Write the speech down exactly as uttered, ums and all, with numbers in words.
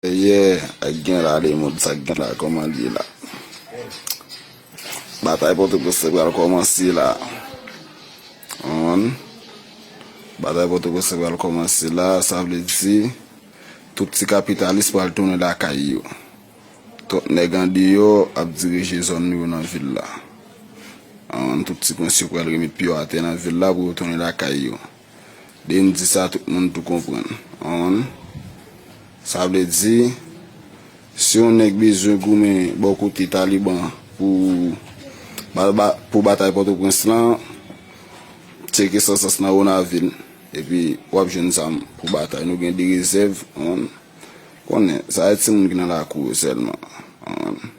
Yè, ak gen la, le mond, sa gen la, kòman l ye la? Batay Pòtoprens la pral kòmanse la. Konprann? Batay Pòtoprens la pral kòmanse la, sa vle di tout ti kapitalis pral tounen lakay yo. Twòp nèg andeyò ap dirije zòn yo nan vil la. Konprann? Tout ti prens yo pral remèt pye yo atè nan vil la pou yo tounen lakay yo. Depi m di sa, tout moun tou konprann. Konprann? Sa vle di, si yon nèg bezwen goumen bò kote Taliban pou, ba- ba- pou batay Pòtoprens lan, tcheke Sansas nan Wonavil. Epi w ap jwenn zam pou batay. Nou gen de rezèv, konprann? Konnen, sa se timoun ki nan lakou yo sèlman. Konprann?